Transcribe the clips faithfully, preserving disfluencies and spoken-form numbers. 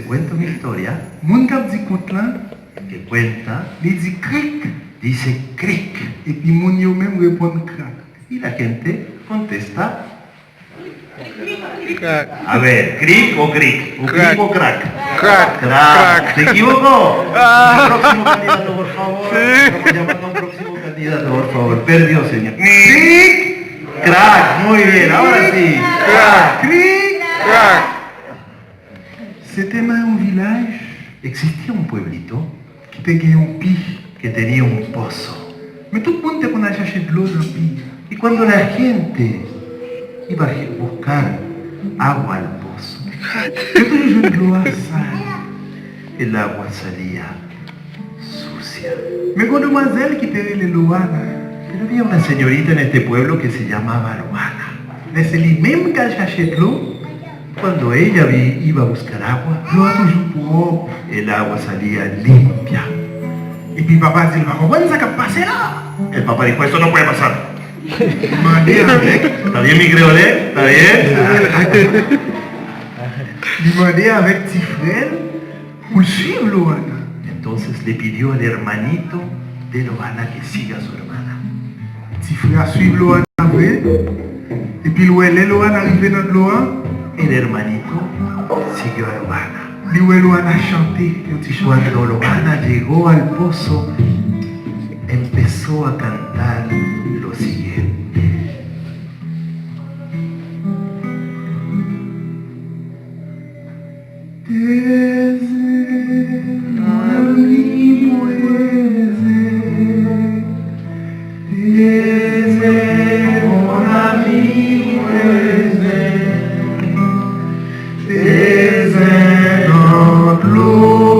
Cuenta una historia. Moun k ap di kont lan, que cuenta, li di krik. Dice cric. Epi moun yo menm reponn krak. Y la gente contesta. Krak. A ver, cric o cric. O cric o crack. Crack. Crack. Crack. Se ekivoko. Ah. Próximo candidato, por favor. Sí. Vamos llamando a un próximo candidato, por favor. Perdió, señor. Cric. Crack. Muy bien, ahora sí. Crack. Cric. Crack. Se te nan yon vilaj. Existía un pueblito. Ki te gen yon pi. Que tenía un pozo. Men tout moun te konn al chache dlo nan pi a. Y cuando la gente iba a buscar agua al pozo, yo toujou jwenn dlo a sal. El agua salía sucia. Men gon demwazèl ki te rele Loana. Pero había una señorita en este pueblo que se llamaba Loana. Men se li menm k al chache dlo. Cuando ella vi- iba a buscar agua, dlo a toujou pwòp. El agua salía limpia. Epi papa di l, pa konprann sa k ap pase la. El papá dijo, "Eso no puede pasar." Li mande avèk. ¿Está bien, mi creole? ¿Está bien? Li mande avèk ti frè l pou l swiv Loana. Entonces le pidió al hermanito de Loana que siga a su hermana. Ti frè a swiv Loana vre. Epi l wè lè Loana rive nan dlo a. El hermanito siguió a Loana. Li wè Loana chante yon ti chante. Cuando Loana llegó al pozo, empezó a cantar lo siguiente. Teze, mon ami, mwen ze. Teze, mon ami, mwen ze. Teze nan dlo,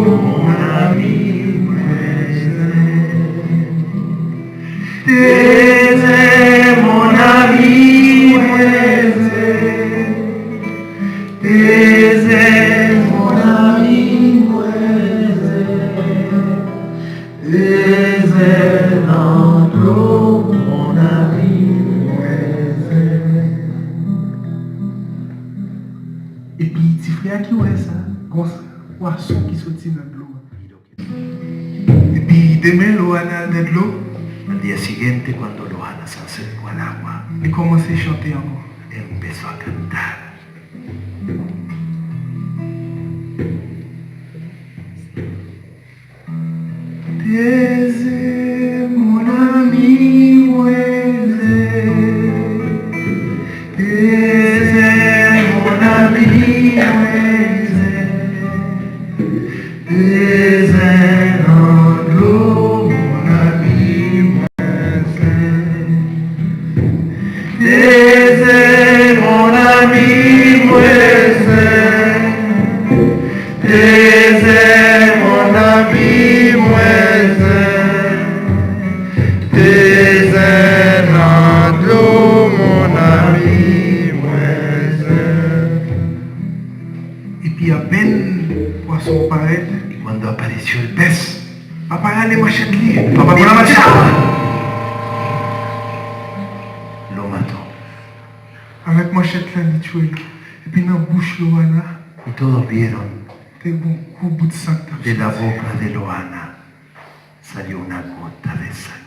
mon ami, mwen ze. Teze, mon ami, mwen ze. Teze, mon ami, mwen ze. Teze nan dlo, mon ami, mwen ze. Epi ti frè a ki wè sa, gon pwason ki soti nan dlo a. Epi demen, Loana al nan dlo. Al día siguiente, cuando Loana se acercó al agua, li kòmanse chante ankò. Empezó a cantar. Teze, mon ami, mwen ze. Teze, mon ami, mwen ze. Teze nan dlo, mon ami, mwen ze. Teze, mon ami, mwen ze. Teze, mon ami, mwen ze. Teze nan dlo, mon ami, mwen ze. Epi apèn pwason an parèt. Y cuando apareció el pez, papa rale manchèt li. Papa pran manchèt. Lo mató. Avèk manchèt la, li tchwe l. Epi nan bouch Loana, y todos vieron, te gon gwo bout san k t ap soti. De la boca de Loana salió una gota de sangre.